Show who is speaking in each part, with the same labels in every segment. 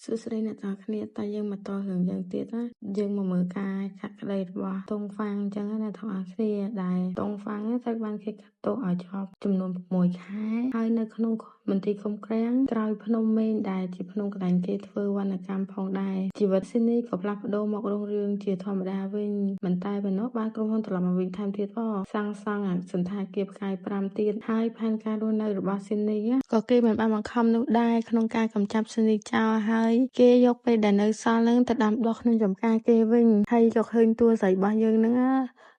Speaker 1: សួស្តីអ្នកទាំងអស់គ្នាតែយើងមកតរឿងយើងទៀតណាយើងមកមើលការកាត់ក្តីរបស់តុងហ្វាងអញ្ចឹងណាអ្នកទាំងអស់គ្នាដែលតុងហ្វាងត្រូវបានគេកាត់ទោសឲ្យជាប់ចំនួន6ខែហើយនៅក្នុងមន្ទីរឃុំឃាំងក្រោយភ្នំមេងដែលជាភ្នំកន្លែងគេធ្វើវណ្ណកម្មផងដែរជីវិតស៊ីនីក៏ផ្លាស់ប្ដូរមករងរឿងជាធម្មតាវិញមិនតែប៉ុណ្ណោះបានក្រុមហ៊ុនត្រឡប់មកវិញថែមទៀតផងសាងសង់សណ្ឋាគារផ្កាយ5ទៀតហើយផែនការរស់នៅរបស់ស៊ីនីក៏គេមិនបានបង្ខំនោះដែរក្នុងការកម្ចាត់ស៊ីនីចោលហើយគេយកពេលដែលនៅសល់នឹងទៅដាំដុះក្នុងចំការគេវិញហើយក៏ឃើញតួស្រីរបស់យើងហ្នឹង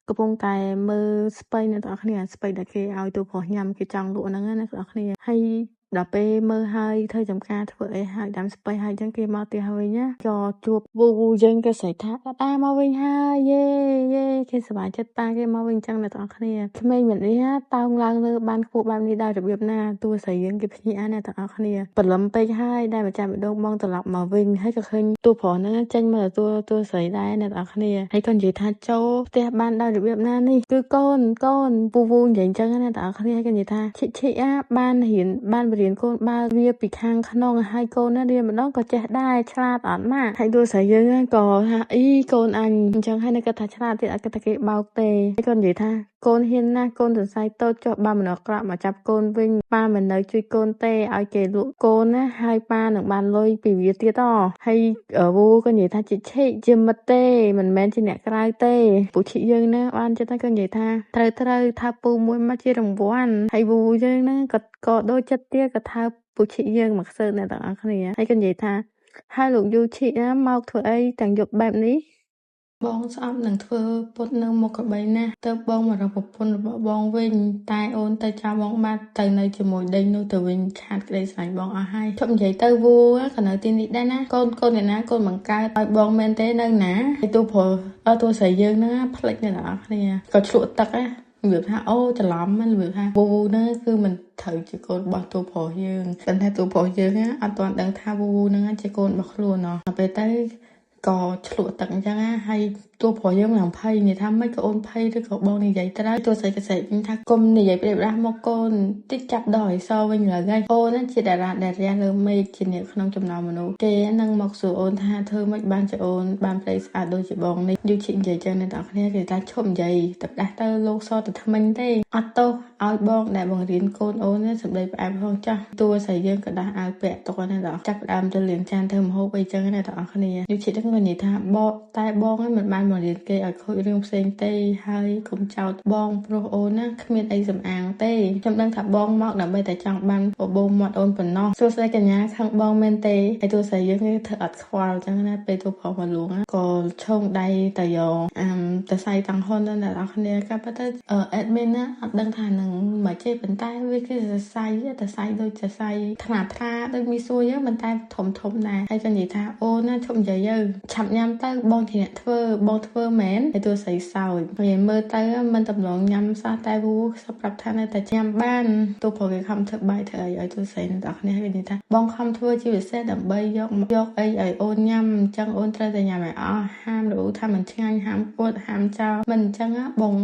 Speaker 1: កំពុងតែមើលស្ពៃអ្នកទាំងអស់គ្នាស្ពៃដែលគេឲ្យតួប្រុសញ៉ាំគេចង់លក់ហ្នឹងណាអ្នកទាំងអស់គ្នាហើយដល់ពេលមើលហើយធ្វើចំការធ្វើអីហើយដាំស្ពៃហើយអញ្ចឹងគេមកផ្ទះវិញណាក៏ជួបវូវយើងក៏ស្រែកថាតាមកវិញហើយយេយេគេសប្បាយចិត្តប៉ាគេមកវិញអញ្ចឹងអ្នកទាំងអស់គ្នាក្មេងម្នាក់នេះតោងឡើងលើបានខ្ពស់បែបនេះដោយរបៀបណាតួស្រីយើងគេភ្ញាក់អ្នកទាំងអស់គ្នាព្រលឹមពេកហើយដែលម្ចាស់ម្ដងបងត្រឡប់មកវិញហើយក៏ឃើញតួប្រុសហ្នឹងចេញមកទទួលតួស្រីដែរអ្នកទាំងអស់គ្នាហើយក៏និយាយថាចូលផ្ទះបានដោយរបៀបណានេះគឺកូនកូនពូវូនិយាយអញ្ចឹងណាអ្នកទាំងអស់គ្នាហើយក៏និយាយថាឈិឈិអាបានរៀនបានបរៀនកូនបើវាពីខាងក្នុងហើយកូនណារៀនម្ដងក៏ចេះដែរឆ្លាតអត់ម៉ាក់ហើយតួស្រីយើងក៏ថាអីកូនអញអញ្ចឹងហើយនៅគាត់ថាឆ្លាតទៀតអត់គាត់ថាគេបោកទេហើយក៏និយាយថាកូនហ៊ានណាស់កូនសរសៃតូចចុះបើមិនអាក្រក់មកចាប់កូនវិញប៉ាមិននៅជួយកូនទេឲ្យគេលក់កូនណាហើយប៉ានឹងបានលុយពីវាទៀតអហើយវូក៏និយាយថាជាឈិជាមិត្តទេមិនមែនជាអ្នកក្រៅទេពូឈិយើងណាបានចិត្តហើយក៏និយាយថាត្រូវត្រូវថាពូមួយមកជារង្វាន់ហើយវូយើងណាក៏ដូចចិត្តទៀតក៏ថាពូឈិយើងមកសើអ្នកទាំងអស់គ្នាហើយក៏និយាយថាហើយលោកយូឈិណាមកធ្វើអីទាំងយប់បែបនេះបងស្អប់នឹងធ្វើពុតនៅមុខក្របីណាស់ទើបបងមករកប្រពន្ធរបស់បងវិញតែអូនទៅចោលបងបាត់ទៅនៅជាមួយដេញនោះទៅវិញខាតក្តីស្រឡាញ់បងអស់ហើយឈប់និយាយទៅវូក៏នៅទីនេះដែរណាកូនកូនអ្នកណាកូនបង្កើតឲ្យបងមែនទេនៅណាហើយទូប្រុសអត់ទូស្រីយើងហ្នឹងផ្លិចអ្នកទាំងអស់គ្នាក៏ឆ្លក់ទឹកណារបៀបថាអូច្រឡំរបៀបថាវូវហ្នឹងគឺមិនត្រូវជាកូនរបស់តួប្រុសយើងប៉ុន្តែតួប្រុសយើងអត់ទាន់ដឹងថាវូវហ្នឹងជាកូនរបស់ខ្លួនណោះដល់ពេលទៅក៏ឆ្លក់ទឹកអញ្ចឹងណាហើយតួប្រុសយើងឡើងភ័យនិយាយថាមិនក៏អូនភ័យឬក៏បងនិយាយត្រូវតួស្រីកសែថាគុំនិយាយប្រៀបដាស់មកកូនតិចចាប់ដល់ឲ្យសវិញឡើយហើយអូនជាតារាដែលរះលើមេឃជាអ្នកក្នុងចំណោមមនុស្សគេនឹងមកសួរអូនថាធ្វើម៉េចបានជាអូនបានប្តីស្អាតដូចជាបងនេះយូឈិនិយាយចឹងអ្នកទាំងអស់គ្នាគេថាឈប់និយាយតែផ្ដាស់ទៅលោកសទៅថ្មិញទេអត់ទោសឲ្យបងដែលបង្រៀនកូនអូនសម្ដីផ្អែមផងចាស់តួស្រីយើងក៏ដាស់អាវពាក់ទុកអ្នកទាំងអស់ចាប់ផ្ដើមទៅលាងចានធ្វើម្ហូបអីចឹងអ្នកទាំងអស់គ្នាយូឈិហ្នឹងក៏និយាយថាបកតែបងឯងមិនបានបង្រៀនគេឲ្យខូចរឿងផ្សេងទេហើយកុំចោទបងព្រោះអូនណាគ្មានអីសំអាងទេខ្ញុំដឹងថាបងមកដើម្បីតែចង់បានបបោមាត់អូនប៉ុណ្ណោះសួស្តីកញ្ញាខឹងបងមែនទេហើយតួស្រីយើងធ្វើអត់ខ្វល់ចឹងណាពេលតួប្រុសមកលួងក៏ឈោងដៃទៅយកអាទៅសៃតាំងហ៊ុនណាអ្នកនរគ្នាក៏ប៉ុន្តែ admin ណាអត់ដឹងថានឹងមកចេះប៉ុន្តែវាគឺសរសៃតែសៃដូចសរសៃថ្លាថ្លាដូចមីសួរចឹងប៉ុន្តែធំធំដែរហើយក៏និយាយថាអូនណាឈប់និយាយទៅឆាប់ញ៉ាំទៅបងជាអ្នកធ្វើបងធ្វើមែនហើយតួស្រីសោចវាមើលទៅមិនតំណងញ៉ាំសោះតែវូសប្រាប់ថានៅតែញ៉ាំបានតួប្រុសគេខំធ្វើបាយធ្វើអីឲ្យតួស្រីអ្នកនរគ្នាគេនិយាយថាបងខំធ្វើជាពិសេសដើម្បីយកយកអីឲ្យអូនញ៉ាំអញ្ចឹងអូនត្រូវតែញ៉ាំឲ្យអស់ហាមរអ៊ូថាមិនឆ្ងាញ់ហាមពួតហាមចោលមិនអញ្ចឹងបង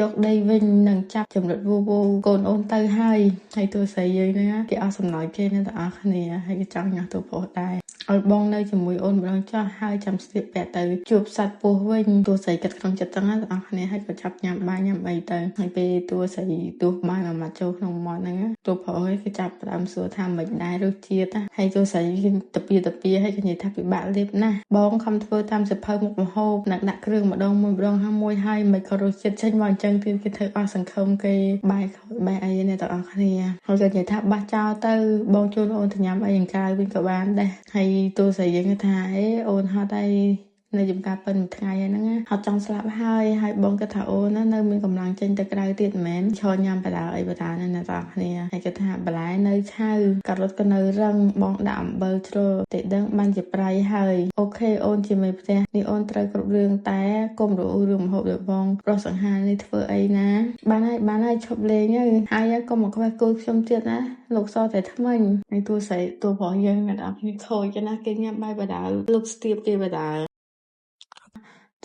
Speaker 1: យកដីវិញនឹងចាប់ចំណុចវូវូកូនអូនទៅហើយហើយតួស្រីយើងហ្នឹងគេអស់សំណោចគេនៅទាំងអស់គ្នាហើយគេចង់ញ៉ាំតួប្រុសដែរឲ្យបងនៅជាមួយអូនម្ដងចោះហើយចាំស្លៀកពាក់ទៅជួបសត្វពស់វិញតួស្រីគិតក្នុងចិត្តហ្នឹងទាំងអស់គ្នាហើយក៏ចាប់ញ៉ាំបាយញ៉ាំអីទៅហើយពេលតួស្រីទោះបាយមួយម៉ាត់ចូលក្នុងមាត់ហ្នឹងតួប្រុសគេចាប់ផ្ដើមសួរថាមិនដែររសជាតិហើយតួស្រីគេតាពីតាពីហើយគេនិយាយថាពិបាកលេបណាស់បងខំធ្វើតាមសភៅមុខម្ហូបនឹងដាក់គ្រឿងម្ដងមួយម្ដងហើយមួយហើយមិនក៏រសជាតិចេញមកអញ្ចឹងទៀតគេធ្វើអស់សង្ឃឹមគេបាយខូចបាយអីអ្នកទាំងអស់គ្នាហើយក៏និយាយថាបះចោលទៅបងជួនអូនទៅញ៉ាំអីខាងក្រៅវិញក៏បានដែរហើយតួស្រីយើងថាអេអូនហត់អីនៅចំការប៉ិនមួយថ្ងៃហ្នឹងហត់ចង់ស្លាប់ហើយហើយបងគិតថាអូនណានៅមានកម្លាំងចេញទៅក្រៅទៀតមិនមែនឈរញ៉ាំបដាអីបដាហ្នឹងអ្នកទាំងគ្នាហើយគិតថាបន្លែនៅឆៅការ៉ុតក៏នៅរឹងបងដាក់អំបិលជ្រុលតែដឹងបានជាប្រៃហើយអូខេអូនជាមេផ្ទះនេះអូនត្រូវគ្រប់រឿងតែកុំរអ៊ូរឿងម្ហូបដល់បងប្រុសសង្ហានេះធ្វើអីណាបានហើយបានហើយឈប់លេងទៅហើយកុំមកខ្វះគូខ្ញុំទៀតណាលោកសតែថ្មិញហើយតួស្រីតួប្រុសយើងអ្នកនរគ្នាខូចណាគេញ៉ាំបាយបដាលោកស្ទាបគេបដា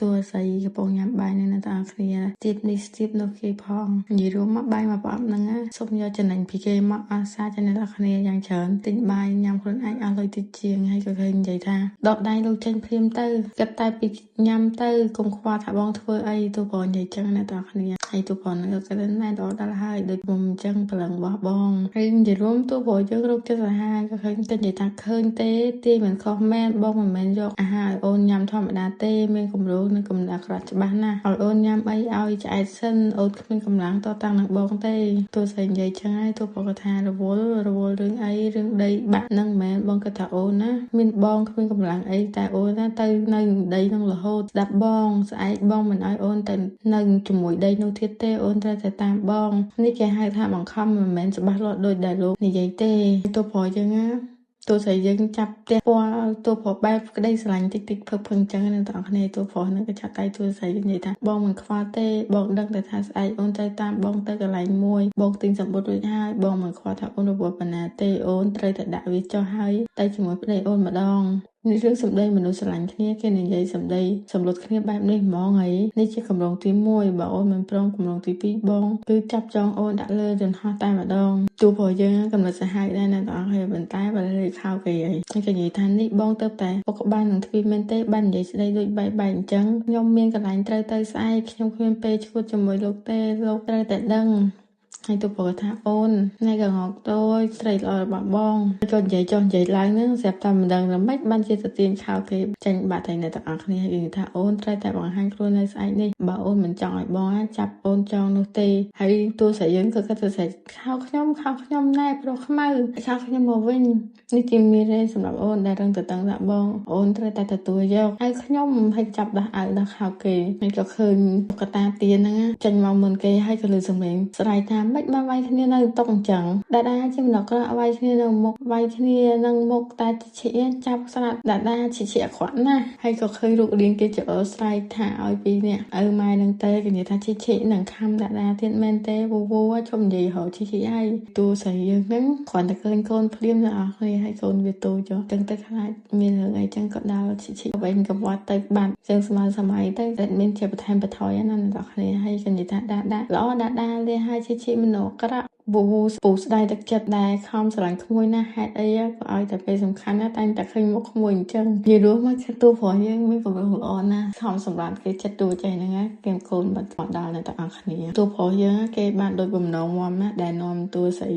Speaker 1: តួស្រីកំពុងញ៉ាំបាយនឹងអ្នកទាំងអស់គ្នាស្ទាបនេះស្ទាបនោះគេផងនិយាយរួមមកបាយមកប្រអប់ហ្នឹងសុំយកចំណេញពីគេមកអស់សាចាអ្នកទាំងអស់គ្នាយ៉ាងច្រើនទិញបាយញ៉ាំខ្លួនឯងអស់លុយតិចជាងហើយក៏ឃើញនិយាយថាដកដៃលោកចេញភ្លាមទៅគិតតែពីញ៉ាំទៅកុំខ្វល់ថាបងធ្វើអីទូប្រុសនិយាយចឹងអ្នកទាំងអស់គ្នាហើយទូប្រុសហ្នឹងក៏គិតណែដល់ដល់ហើយដូចមុំអញ្ចឹងព្រលឹងរបស់បងហើយនិយាយរួមទូប្រុសយើងរកចិត្តសាហាវក៏ឃើញតែនិយាយថាឃើញទេទាយមិនខុសមែនបងមិនមែនយកអាហារឲ្យអូនញ៉ាំធម្មតាទេមានគម្រោងនិងកំណត់អាក្រក់ច្បាស់ណាស់ឲ្យអូនញ៉ាំអីឲ្យឆ្អែតសិនអូនគ្មានកម្លាំងតតាំងនឹងបងទេទូស្រីនិយាយចឹងហើយទូប្រុសក៏ថារវល់រឿងអីរឿងដីបាក់នឹងមែនបងគិតថាអូនណាមានបងគ្មានកម្លាំងអីតែអូនណាទៅនៅដីនឹងរហូតស្ដាប់បងស្អែកបងមិនឲ្យអូនទៅនៅជាមួយដីនោះទៀតទេអូនត្រូវតែតាមបងនេះគេហៅថាបង្ខំមិនមែនច្បាស់លាស់ដូចដែលលោកនិយាយទេទូប្រុសយើងណាទូស្រីយើងចាប់ផ្ទះពណ៌ទូប្រុសបែបក្តីស្រឡាញ់តិចតិចភឹកភឹងចឹងណាទាំងអស់គ្នាទូប្រុសហ្នឹងក៏ចាប់ដៃទូស្រីនិយាយថាបងមិនខ្វល់ទេបងដឹងតែថាស្អែកអូនត្រូវតាមបងទៅកន្លែងមួយបងទិញសម្បត្តិរួចហើយបងមិនខ្វល់ថាអូនរវល់ប៉ុណ្ណាទេអូនត្រូវតែដាក់វាចុះហើយទៅជាមួយប្តីអូនម្ដងនេះរឿងសម្ដីមនុស្សស្រឡាញ់គ្នាគេនិយាយសម្ដីសម្លុតគ្នាបែបនេះហ្មងហើយនេះជាកម្រងទី1បើអូនមិនព្រមកម្រងទី2បងគឺចាប់ចងអូនដាក់លើយន្តហោះតែម្ដងទូប្រុសយើងកំណត់សាហាវដែរណាបងហើយប៉ុន្តែបើលេខោគេហើយគេនិយាយថានេះបងទៅតែពុកក្បាលនឹងទ្វីមែនទេបាននិយាយស្ដីដូចបែកបែកអញ្ចឹងខ្ញុំមានកន្លែងត្រូវទៅស្អែកខ្ញុំគ្មានពេលឈួតជាមួយលោកទេលោកត្រូវតែដឹងហើយទូប្រុសថាអូនណែក៏ងក់តូចស្រីល្អរបស់បងក៏និយាយចុះនិយាយឡើងហ្នឹងស្រាប់តែមិនដឹងថាម៉េចបានជាទៅទាញខោគេចេញបាត់ហើយអ្នកទាំងអស់គ្នាគេថាអូនត្រូវតែបង្ហាញខ្លួននៅស្អែកនេះបើអូនមិនចង់ឲ្យបងចាប់អូនចងនោះទេហើយទូស្រីយើងក៏គិតថាស្រីខោខ្ញុំណែប្រុសខ្មៅខោខ្ញុំមកវិញនេះជាមេរៀនសម្រាប់អូនដែលរឹងទៅតឹងថាបងអូនត្រូវតែទទួលយកហើយខ្ញុំហើយចាប់ដោះអាវដោះខោគេហើយក៏ឃើញកតាទៀនហ្នឹងចេញមកមុនគេហើយក៏លើសំឡេងស្រែកថាមិនបានវាយគ្នានៅតុកអញ្ចឹងដាដាជាមនុស្សក្រក់វាយគ្នានៅមុខវាយគ្នានឹងមុខតែឈៀចាប់ស្រាប់ដាដាឈៀអាក្រក់ណាស់ហើយក៏ឃើញរូបរាងគេច្អល់ស្រែកថាឲ្យពីរនាក់ឪម៉ែនឹងទៅគេនិយាយថាឈៀនឹងខំដាដាទៀតមែនទេវូវូជុំនិយាយរហឈៀហើយទូស្រីយើងហ្នឹងគ្រាន់តែឃើញកូនភ្លាមទាំងអស់គ្នាហើយកូនវាទូចុះចឹងទៅខ្លាចមានរឿងអីចឹងក៏ដល់ឈៀវិញក៏វត្តទៅបាត់ចឹងស្មើសម័យទៅតែមានជាបន្ថែមបន្ថយណាអ្នកនរគ្នាហើយគេនិយាយថាដាដាល្អដាដាលះហើយឈៀមនុស្សក្រក់វូវូពូស្ដាយទឹកចិត្តដែរខំស្រឡាញ់ក្មួយណាស់ហេតុអីក៏ឲ្យតែពេលសំខាន់ណាតែងតែឃើញមុខក្មួយអញ្ចឹងនិយាយរួមមកទូប្រុសយើងមានកម្រិតល្អណាស់ខំសម្រាប់គេចិត្តទូចេះហ្នឹងណាគេកូនបាត់មកដល់អ្នកទាំងអស់គ្នាទូប្រុសយើងគេបានដូចបំណងមណាដែលនាំតួស្រី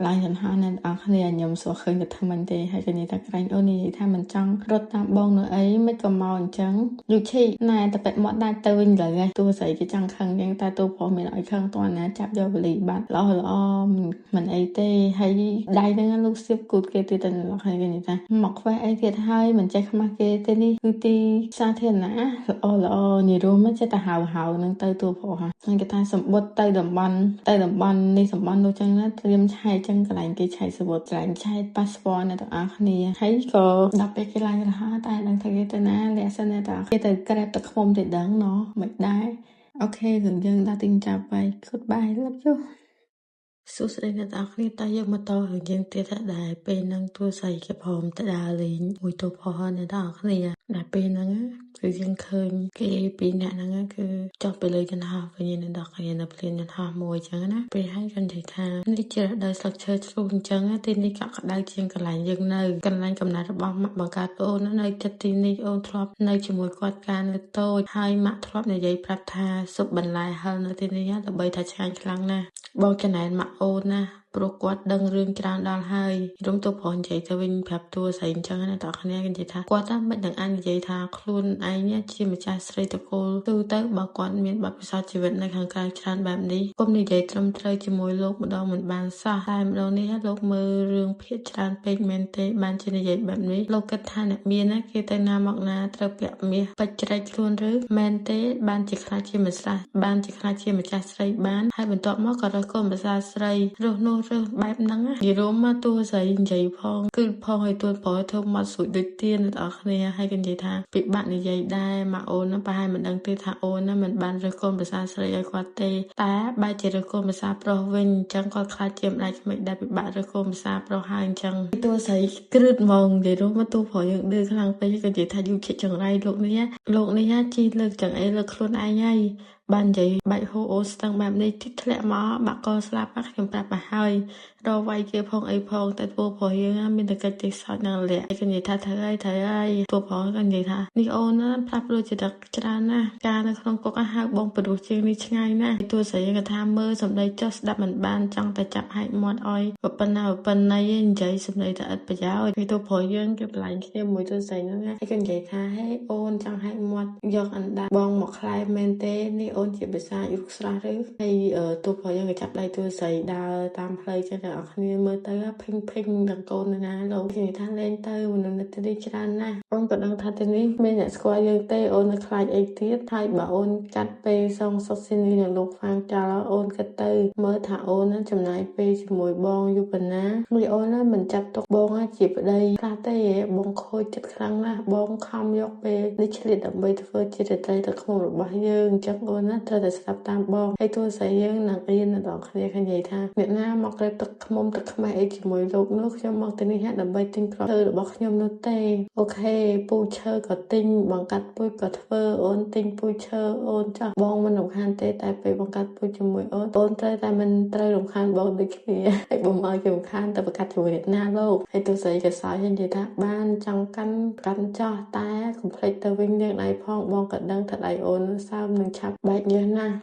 Speaker 1: ឡើងយន្តហោះអ្នកទាំងអស់គ្នាខ្ញុំសួរឃើញក៏ថ្មិញទេហើយក៏និយាយថាក្រែងអូននិយាយថាមិនចង់រត់តាមបងនៅអីមិនក៏មកអញ្ចឹងយូឈីណែតែប៉ិតមាត់ដាច់ទៅវិញលើហើយតួស្រីគេចង់ខឹងអញ្ចឹងតែតួប្រុសមានឲ្យខឹងតណាចាប់យកវលីបាត់ល្អល្អមិនអីទេហើយដៃហ្នឹងលោកសៀបគូតគេទៀតតែអ្នកគ្នាគេនិយាយថាមកខ្វះអីទៀតហើយមិនចេះខ្មាស់គេទេនេះគឺទីសាធារណៈល្អល្អនិយាយរួមចេះតែហៅហៅនឹងទៅតួប្រុសហ្នឹងគេថាសម្បុតទៅតំបន់នេះតំបន់នោះចឹងណាត្រៀមឆែកចឹងកន្លែងគេឆែកសវត្តកន្លែងឆែកប៉ាសពតអ្នកទាំងអស់គ្នាហើយក៏ដល់ពេលគេឡើងរហ័សតែដឹងថាគេទៅណាលាក់សិនអ្នកទាំងគេទៅក្រែបទឹកខ្មុំទៅដឹងណោះមិនដែរអូខេរឿងយើងដល់ទីចាប់ហើយ Goodbye love you សួស្តីអ្នកទាំងអស់គ្នាតើយើងមកតរឿងយើងទៀតដែរពេលហ្នឹងទូស្រីគេព្រមទៅដើរលេងមួយទូប្រុសអ្នកទាំងអស់គ្នាដល់ពេលហ្នឹងគឺយើងឃើញគេពីរនាក់ហ្នឹងគឺចុះទៅលើយន្តហោះវិញអ្នកទាំងអស់គ្នានៅភ្លានយន្តហោះមួយអញ្ចឹងណាពេលហើយគាត់និយាយថានេះជារដូវស្លឹកឈើជ្រុះអញ្ចឹងទីនេះកក់ក្ដៅជាងកន្លែងយើងនៅកន្លែងកំណត់របស់ម៉ាក់បង្កើតអូននៅចិត្តទីនេះអូនធ្លាប់នៅជាមួយគាត់កាលនៅតូចហើយម៉ាក់ធ្លាប់និយាយប្រាប់ថាស៊ុបបន្លែហឹរនៅទីនេះល្បីថាឆ្ងាញ់ខ្លាំងណាស់បងចំណែនម៉ាក់អូនណាព្រោះគាត់ដឹងរឿងច្រើនដល់ហើយរំទៅប្រុសនិយាយទៅវិញប្រាប់តួស្រីអញ្ចឹងណាតើគ្នាគេនិយាយថាគាត់ថាមិននឹងអាចនិយាយថាខ្លួនឯងជាម្ចាស់ស្រីតកូលទូទៅបើគាត់មានបទពិសោធន៍ជីវិតនៅខាងក្រៅច្រើនបែបនេះគុំនិយាយត្រឹមត្រូវជាមួយលោកម្ដងមិនបានសោះតែម្ដងនេះលោកមើលរឿងភាគច្រើនពេកមែនទេបានជានិយាយបែបនេះលោកគិតថាអ្នកមានណាគេទៅណាមកណាត្រូវពាក់មាសពេជ្រជ្រែកខ្លួនឬមែនទេបានជាខ្លាចជាម្ចាស់បានជាខ្លាចជាម្ចាស់ស្រីបានហើយបន្ទាប់មកក៏រើសកូនប្រសាស្រីរស់នោះ រើសបែបហ្នឹងនិយាយរួមមកតួស្រីនិយាយផងគឺផងឲ្យតួប្រុសធ្វើមកស្រួចដូចទៀនអ្នកទាំងអស់គ្នាហើយក៏និយាយថាពិបាកនិយាយដែរមកអូនហ្នឹងប្រហែលមិនដឹងទេថាអូនហ្នឹងមិនបានរើសកូនប្រសាស្រីឲ្យគាត់ទេតែបែរជារើសកូនប្រសាប្រុសវិញអញ្ចឹងគាត់ខ្លាចជាម្ដាយក្មេកដែលពិបាករើសកូនប្រសាប្រុសហើយអញ្ចឹងតួស្រីគ្រឹតហ្មងនិយាយរួមមកតួប្រុសយើងឌឺខ្លាំងពេកក៏និយាយថាយូរជិតចង្រៃលោកនេះជីលើកចង្អេរលើខ្លួនឯងហើយបាននិយាយបាច់ហូអូនស្ទឹងបែបនេះទីធ្លាក់មកបាក់កស្លាប់ខ្ញុំប្រាប់មកហើយរកវាយគេផងអីផងតែតួប្រុសយើងមានតែកិច្ចទេសោចនឹងលាក់គេនិយាយថាត្រូវហើយតួប្រុសក៏និយាយថានេះអូនណាផ្លាស់ប្ដូរចិត្តច្រើនណាស់ការនៅក្នុងគុកហៅបងប្រុសជាងនេះឆ្ងាយណាស់តួស្រីយើងក៏ថាមើលសម្ដីចុះស្ដាប់មិនបានចង់តែចាប់ហែកមាត់ឲ្យប៉ុណ្ណាប៉ុណ្ណីនិយាយសម្ដីតែឥតប្រយោជន៍តួប្រុសយើងគេបន្លាញ់គ្នាមួយតួស្រីហ្នឹងហើយក៏និយាយថាហេអូនចង់ហែកមាត់យកអណ្ដាតបងមកខ្លែមែនទេនេះអូនជាភាសាយុគស្រស់ឬហើយតួប្រុសយើងក៏ចាប់ដៃតួស្រីដើរតាមផ្លូវចឹងតែអរគ្នាមើលទៅភេងដល់កូនណាលោកនិយាយថាលេងទៅមនុស្សនៅទីនេះច្រើនណាស់អូនក៏ដឹងថាទីនេះមានអ្នកស្គាល់យើងទេអូននៅខ្លាចអីទៀតហើយបើអូនកាត់ពេលសងសុកស៊ីនីនឹងលោកហ្វាងចោលអូនគិតទៅមើលថាអូនចំណាយពេលជាមួយបងយូរប៉ុណ្ណាមួយអូនមិនចាប់ទុកបងជាប្តីខ្លះទេបងខូចចិត្តខ្លាំងណាស់បងខំយកពេលនេះឆ្លៀតដើម្បីធ្វើជារាត្រីទឹកខ្មុំរបស់យើងអញ្ចឹងអូនណាត្រូវតែស្ដាប់តាមបងហើយតួស្រីយើងនឹងរៀនដល់គ្នាគេនិយាយថាអ្នកណាមកក្រេបទឹកខ្មុំទឹកខ្មេះអីជាមួយលោកនោះខ្ញុំមកទីនេះដើម្បីទិញគ្រាប់ឈើរបស់ខ្ញុំនោះទេអូខេពូឈើក៏ទិញបង្កាត់ពូជក៏ធ្វើអូនទិញពូជឈើអូនចោះបងមិនរំខានទេតែពេលបង្កាត់ពូជជាមួយអូនអូនត្រូវតែមិនត្រូវរំខានបងដូចគ្នាហើយបងឲ្យគេរំខានតែបង្កាត់ជាមួយអ្នកណាលោកហើយតួស្រីក៏សើចនិយាយថាបានចង់កាន់ចោះតែកុំភ្លេចទៅវិញនាងដៃផងបងក៏ដឹងថាដៃអូនសើមនឹងឆាប់បែកញើសណាស់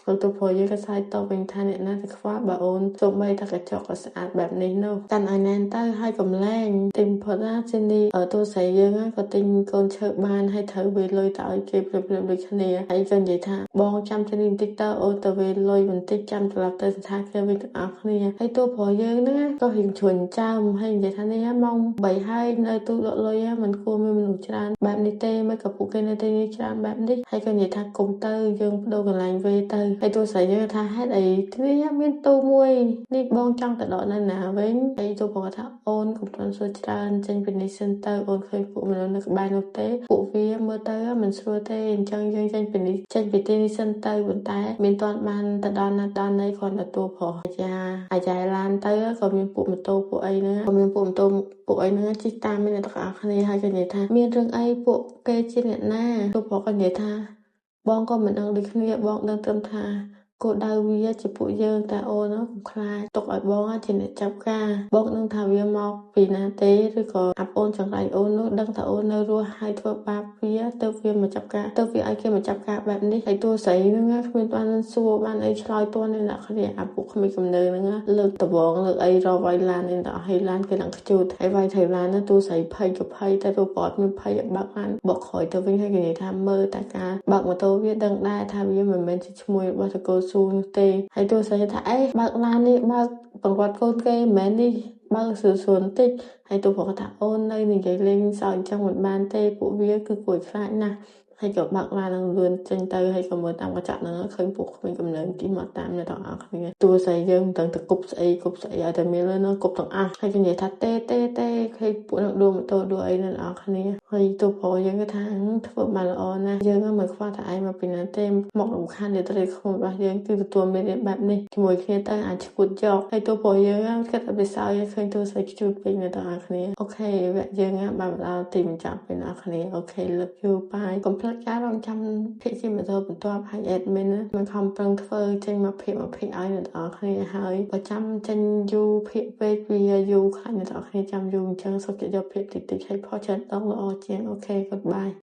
Speaker 1: លោកទៅព្រោះយើងក៏សើចតបវិញថាអ្នកណាទៅខ្វល់បើអូនសូម្បីតែកញ្ចក់ក៏ស្អាតបែបនេះនោះកាន់ឲ្យណែនទៅហើយកុំលែងទិញផុតណាជានេះតួស្រីយើងក៏ទិញកូនឈើបានហើយត្រូវវេលុយទៅឲ្យគេព្រាបៗដូចគ្នាហើយក៏និយាយថាបងចាំទីនេះបន្តិចទៅអូនទៅវេលុយបន្តិចចាំត្រឡប់ទៅសន្តាគារវិញទាំងអស់គ្នាហើយតួប្រុសយើងហ្នឹងក៏រៀងជ្រុញចើមហើយនិយាយថានេះម៉ោង3ហើយនៅទូដកលុយមិនគួរមានមនុស្សច្រើនបែបនេះទេមិនក៏ពួកគេនៅទីនេះច្រើនបែបនេះហើយក៏និយាយថាកុំទៅយើងបដូរកន្លែងវេទៅហើយតួស្រីយើងថាហេតុអីនេះមានទូមួយនេះបងចង់ទៅដកនៅណាវិញហើយតួប្រុសថាអូនកុំទាន់សួរច្រើនចេញពីនេះសិនទៅអូនឃើញពួកមនុស្សនៅក្បែរនោះទេពួកវាមើលទៅមិនស្រួលទេអញ្ចឹងយើងចេញពីនេះចេញពីទីនេះសិនទៅប៉ុន្តែមានទាន់បានទៅដល់ណាដល់ណីគ្រាន់តែតួប្រុសអាចារ្យឡានទៅក៏មានពួកម៉ូតូពួកអីហ្នឹងក៏មានពួកម៉ូតូពួកអីហ្នឹងជិះតាមមានអ្នកទាំងអស់គ្នាហើយក៏និយាយថាមានរឿងអីពួកគេជាអ្នកណាតួប្រុសក៏និយាយថាបងក៏មិនដឹងដូចគ្នាបងដឹងត្រឹមថាគោលដៅវាជាពួកយើងតែអូនកុំខ្លាចទុកឲ្យបងជាអ្នកចាប់ការបងនឹងថាវាមកពីណាទេឬក៏អាប់អូនចង្រៃអូននោះដឹងថាអូននៅរស់ហើយធ្វើបាបវាទៅវាមកចាប់ការទៅវាឲ្យគេមកចាប់ការបែបនេះហើយតួស្រីហ្នឹងគ្មានបានសួរបានអីឆ្លើយតនេះអ្នកគ្នាអាពួកក្មេងកំណើហ្នឹងលើកដបងលើកអីរកវាយឡាននេះដល់ឲ្យឡានគេឡើងខ្ជូតហើយវាយថៃឡានណាតួស្រីភ័យក៏ភ័យតែតួប្រុសមានភ័យបើកឡានបកក្រោយទៅវិញហើយគេនិយាយថាមើលតែការបើកម៉ូតូវាដឹងដែរថាវាមិនមែនជាឈ្មោះរបស់តកូលស៊ូនោះទេហើយតួស្រីថាអេបើកឡាននេះបើកបង្កាត់កូនគេមិនមែននេះបើកស្រួលៗបន្តិចហើយតួប្រុសថាអូននៅនិយាយលេងសើចអញ្ចឹងមិនបានទេពួកវាគឺគួរខ្លាចណាស់ហើយក៏បើកឡាននឹងលឿនចេញទៅហើយក៏មើលតាមកញ្ចក់ហ្នឹងឃើញពួកក្មេងកំណើជិះមកតាមអ្នកទាំងអស់គ្នាតួស្រីយើងមិនដឹងទៅគប់ស្អីគប់ស្អីឲ្យតែមានលឿនគប់ទាំងអស់ហើយគេនិយាយថាទេទេទេឃើញពួកនឹងដួលម៉ូតូដួលអីអ្នកទាំងអស់គ្នាហើយតួប្រុសយើងក៏ថាធ្វើបានល្អណាស់យើងមិនខ្វល់ថាឯងមកពីណាទេមករំខានរាត្រីខ្មុំរបស់យើងគឺទទួលមានបែបនេះជាមួយគ្នាទៅអាចឈួតយកហើយតួប្រុសយើងគិតតែពិសោធន៍ឃើញតួស្រីខ្ជូតពេកអ្នកទាំងអស់គ្នាអូខេវគ្គយើងបានមកដល់ទីបញ្ចប់ពេលអ្នកគ្នាអូខេ love you bye កុំភ្លេចការរងចាំភាគជាបន្តបន្ទាប់ហើយ admin មិនខំប្រឹងធ្វើចេញមកភាគមកភាគឲ្យអ្នកទាំងអស់គ្នាហើយបើចាំចេញយូរភាគពេកវាយូរខ្លាចអ្នកទាំងអស់គ្នាចាំយូរអញ្ចឹងសុខចិត្តយកភាគតិចៗឲ្យផុសច្រើនដងល្អជាងអូខេ goodbye.